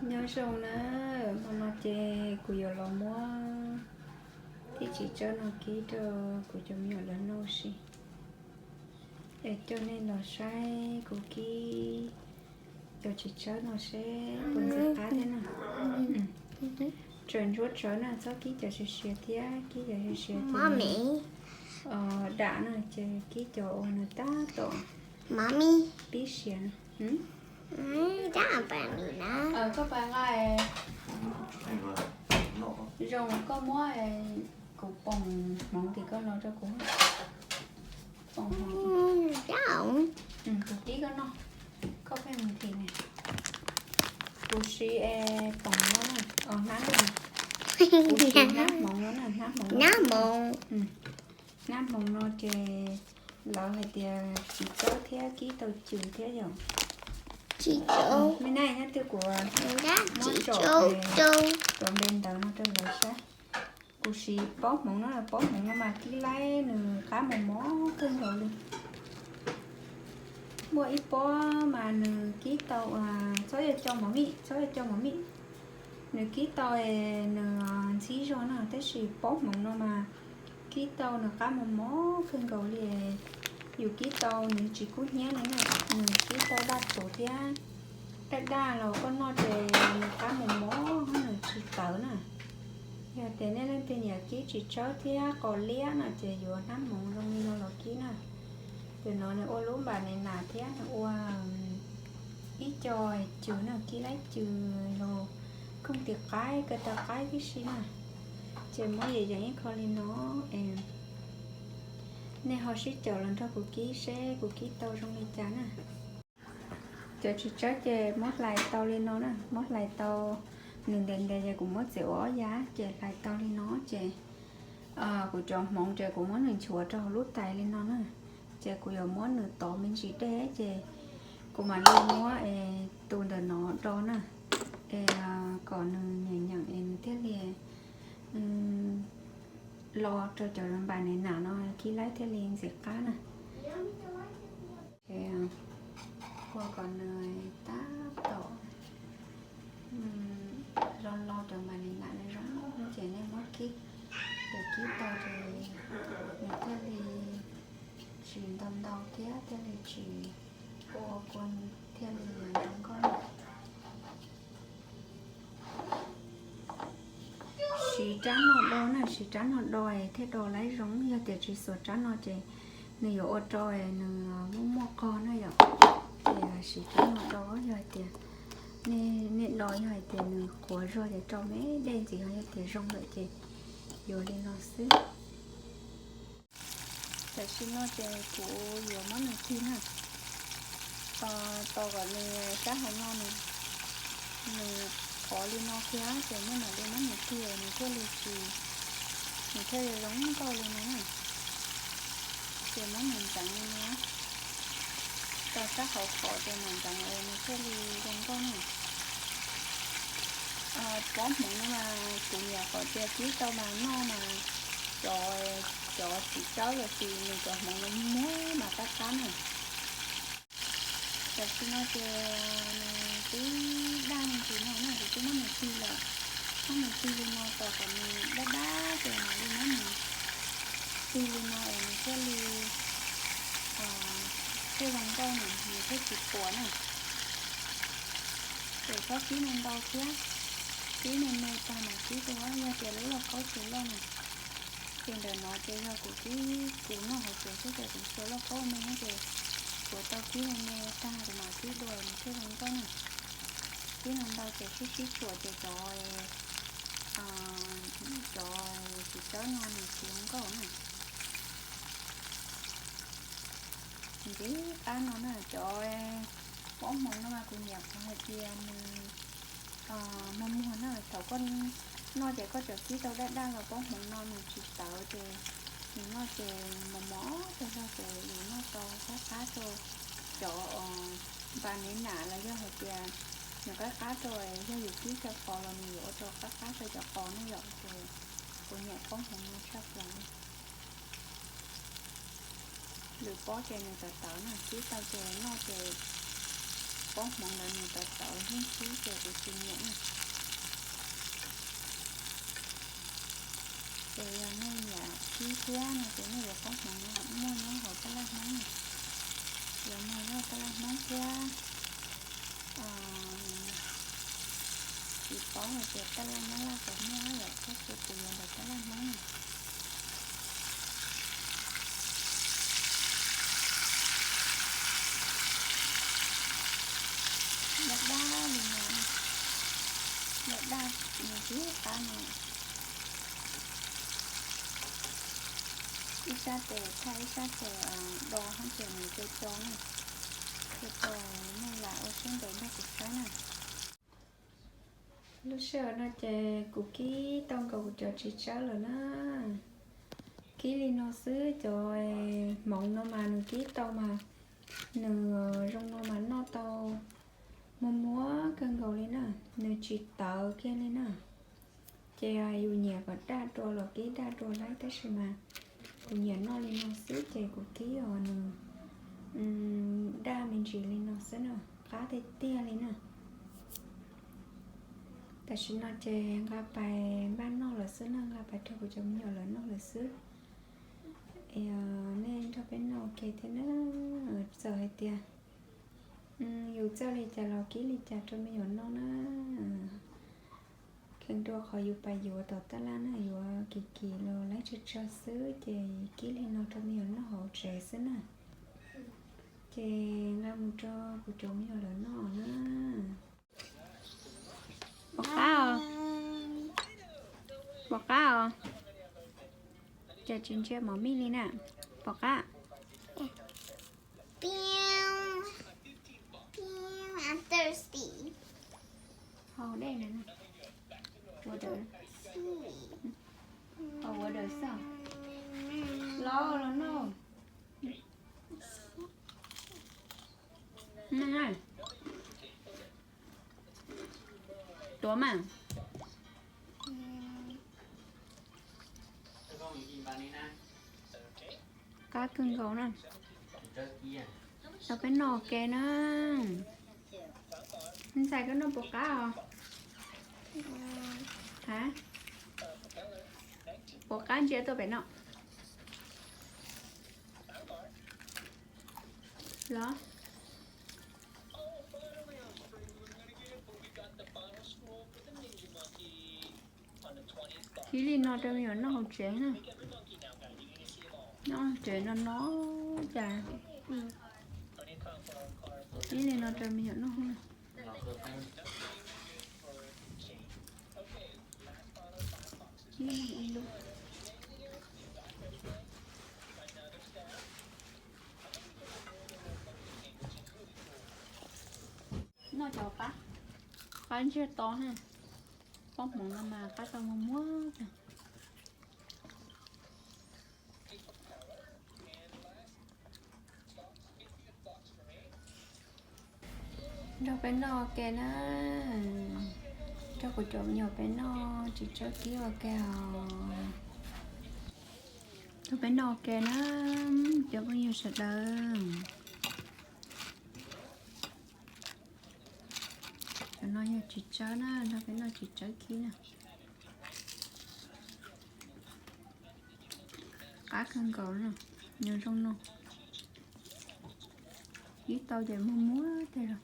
Nyob zoo na, hmo no ces kuv yuav los muab tib txiv tsawb no kib rau kuv cov me nyuam lawv noj si. Es coj nej los saib kuv kib cov txiv tsawb no seb puas ntxim qab thiab na. Tsuas ntsuab tsawv na, txhob kib cov siav siav thiab, kib cov siav siav ces dam na, ces kib cov uas nws tab tom pib siav na. Koj pais nqa, zoo koj muab kuv poom hmoov tim koj los rau kuv. Poom hmoov, kuv kib koj noj, koj pheej mus nthi ne. Kuv siv poom no, hnab, kuv siv hnab hmoov no na, hnab hmoov, hnab hmoov no ces lawv hais tias tsis tsawb thiab kib tau cws thiab yom. Tsis tsawb. Me na, nyob twg kuv muab tsom, tsom npe ntawv no rau lawv saib. Kuv siv pob hmoov no, pob hmoov no mas kib laib nws qab mos mos kawg nkaus li. Muaj ib pob mas nws kib tau, txhob yog cov mos mim, txhob yog cov mos mim. Nws kib tau es nws ntxhib zog na, tab sis pob hmoov no mas kib tau nws qab mos mos kawg nkaus li. Yus kib tau nws tsis kub hnyiab li na, nws kib tau daj tus thiab. Daj daj los koj noj ces nws qab mos mos, nws tsis tawv na. Yog tias nej leej twg nyiam kib txiv tsawb thiab qos liab no ces yuav hnab hmoov zoo li no los kib na. Tus no nws ua lub npam nes nas thiab nws ua ib co cws na, kib laib cws los koog tis qaib, kaw taw qaib tib si na. Ces muab yeem yeem ib qho li no es nej ho sib caum los nrog kuv kib seb kuv kib tau zoo li cas na. Cov txiv tsawb ces muab hlais tau li no na, muab hlais tau nws ntev ntev ces kuv muab txiav ua ob yav ces hlais tau li no ces kuv cov hmoov ces kuv muab nws nchuav rau hauv lub tais li no na. Ces kuv yuav muab nws tov me ntsis dej ces kuv mam li muab es tus ntawm no do na, es kom nws nyeem nyeem es nws thiaj li lo rau cov npam nes nas no kib laib thiaj li ntxim qab na. Ua kom nws tab tom lo lo cov npam nes nas no zoo ces nej muab kib, ces kib tau ces nws thiaj li tsis ntau ntau thiab thiaj li tsis ua kua, thiaj li zoo nkauj. Siv rab no do na, siv rab no do thiaj do laib zoo, yog tias tsis xuas rab no ces nws yuav ua rau nws muaj muaj qog na yom. Ces siv rab no do, yog hais tias nej do yog hais tias nws qhuav zog ces rau me dej ntxiv, ho yog tias zoo lawm ces yuav li no xwb. Tam sim no ces kuv yuav muab nws tig na, tos kom nws sab hauv no nws, nws qhuav li no kiag ces nej mam li muab nws tig, nws thiaj li tsis, nws thiaj li zoo nkauj li no na. Ces muab nws ntxeev li no, tos sab hauv qhuav ces mam ntxeev nws thiaj li zoo nkauj na. Pob hmoov no mas kuv nyiam qhov tias kib tau mas noj mas cov, cov txiv tsawb los sis nws cov hmoov no muag mas qab qab na. Tam sim no ces nws twb daj me ntsis no na, kuv twb muab nws tig lawm. Muab nws tig li no tos kom nws daj daj ces mam li muab nws tig li no es nws thiaj li, thiaj zoo nkauj na, nws thiaj tsis qhuav na. Ces txhob kib me ntau thiab, kib me me tag mas kib dua, yog tias lub lauj kaub tsis loj na. Ces ntawm no ces yog kuv kib kuv noj hauv tsev xwb ces kuv tsuas lauj kaub me ces kuv tau kib me me tag kuv mam kib dua nws thiaj zoo nkauj na. Kib ntau ntau ces sib sib tsuam ces cov, cov txiv tsawb no nws tsis zoo nkauj na. Ntxim qab no na, cov pob hmoov no mas kuv nyiam qhov hais tias nws muag muag na, thaum koj noj ces koj tseem kib tau daj daj los pob hmoov no nws tsis tawv ces nws noj ces mos mos tag zog ces yus noj tau qab qab rau cov npas nev nam los yog hais tias nws qab qab rau, yog yus kib cov qos los nws yuav ua rau qab qab rau cov qos na yom. Ces kuv nyiam pob hmoov no tshaj plaws li. Lwm pob ces nws tawv tawv na, kib tau ces noj ces Pob hmoov ntawd nws tawv tawv heev xwb ces kuv tsis nyiam na. Ces yog nej nyiam khib thiab no ces nej yuav pob hmoov no muaj nyob hauv tab laj Hmoob na. Los no yog tab laj Hmoob thiab. Tsis paub hais tias tab laj Nyab Laj puas muaj yom, tab sis kuv yuav ntawm tab laj Hmoob na. Daj daj li no, daj daj nws tib qab no. Ib sab tes thaj ib sab tes do hab ces nws co co na, co co, nej lam ua siab ntev nrog kuv saib na. Lub sij hawm no ces kuv kib tau nkaus kuv cov txiv tsawb lawm na. Kib li no xwb, cov hmoov no mas nws kib tau mas nws zoo no mas noj tau muag muag kawg nkaus li na, nws tsis tawv kiag li na. Ces yus nyiam kom daj dua los kib daj dua lauj, tab sis mas kuv nyiam noj li no xwb ces kuv kib os nws daj me ntsis li no xwb na, qab tiag tiag li na. Tam sim no ces nqa pais npaj noj lawm xwb na, nqa pais rau kuv cov me nyuam lawv noj lawm xwb. Nej nrog peb noj ua ke thiab na, txawm hais tias yus txawj li cas los kib li cas rau me nyuam noj na. Kheev dua qhov yus pais yuav tom tab laj na, yuav kim kim los laib tsawg tsawg xwb ces kib li no rau me nyuam noj hauv tsev xwb na. Ces nqa mus rau kuv cov me nyuam lawv noj na. Pom qab os? Pom qab os? Cas tsis ntsia mov mij li na? Pom qab? Haus dej na. Haus water xwb. Los los noj. Tuav mas. Qab kawg nkaus na. Nrog peb noj ua ke na. Ntxhais koj noj puas qab os? Ha? Puas qab ntsia tuaj pem no? Los. Kib li no rau me nyuam noj hauv tsev na. Noj hauv tsev no no cas. Kib li no rau me nyuam noj na. Noj cov qab, qab ntsiag to na. Pob hmoov no mas qab tau muag muag tag. Nrog peb noj ua ke na. Nrog kuv cov me nyuam peb noj tsis tsawb kib ua ke os. Nrog peb noj ua ke na, cov phooj ywg sawv daws. Cov no yog tsis tsawb na, nrog peb noj tsis tsawb kib na. Qab kawg nkaus na, nws zoo no. Ib tau ces muag muag tej zaum.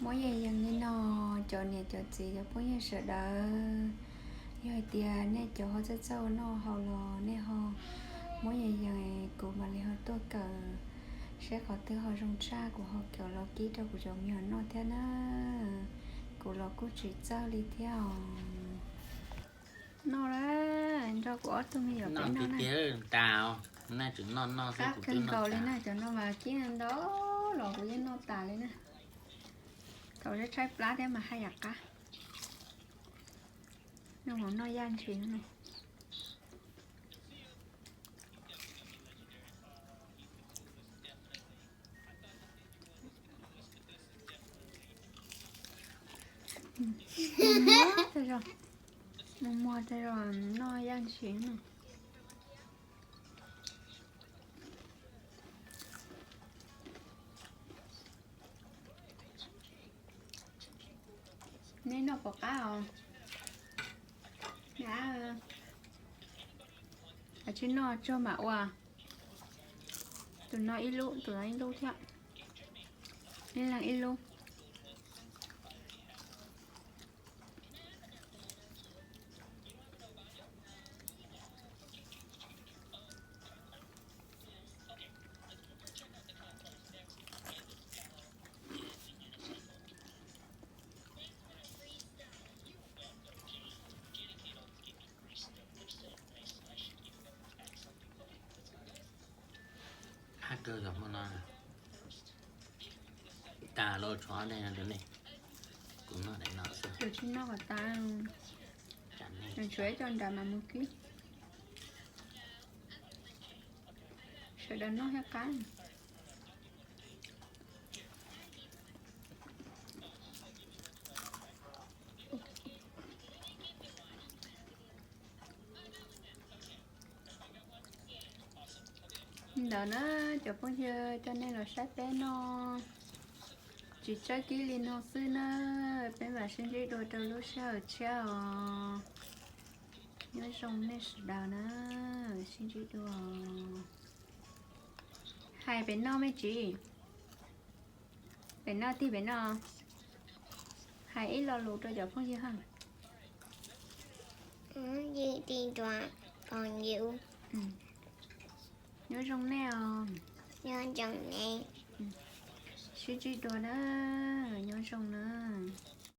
Muab yees yees li no, cov niam cov txiv cov phooj ywg sawv daws, yog hais tias nej cov ho txawj txawj ua noj haus los nej ho muab yees yees, kuv mam li ho tuaj kawm seb qhov twg ho zoo tshaj kuv ho kawm los kib rau kuv cov me nyuam noj thiab na. Kuv los kuj tsis txawj li thiab os. Noj lawm, nrog kuv ob tug me nyuam peb noj na. Qab kawg nkaus li na, cov no mas kib ntau los kuv yeej noj tas li na. Thaum tshaib tshaib plab thiab mas haj yam qab. Noj hauv noj yaj ntshis no. Muag muag tej zaum, muag muag tej zaum noj yaj ntshis no. Nej noj puas qab os? Ab, tsis noj tsuag mam ua. Tus no ib lub, tus no ib lub thiab. Ib leeg ib lub. Hab kawg yog hmo no tas los tshuav ne, kuv noj daim no xwb. Tus tsis noj kom tas, tshuav ib co nram mas mus kib. Sawv daws noj thiab qab. Ntawd na, cov phooj ywg, coj nej los saib peb noj, tsis tsawg kib li no xwb na. Peb mam sib ntsib dua rau lub sij hawm tshiab os. Nyob zoo nej sawv daws na, sib ntsib dua. Hais pem no me ntsis, pem no tig pem no, hais ib lo lus rau cov phooj ywg ha. Nyob zoo nej os. Sib ntsib dua na, nyob zoo na.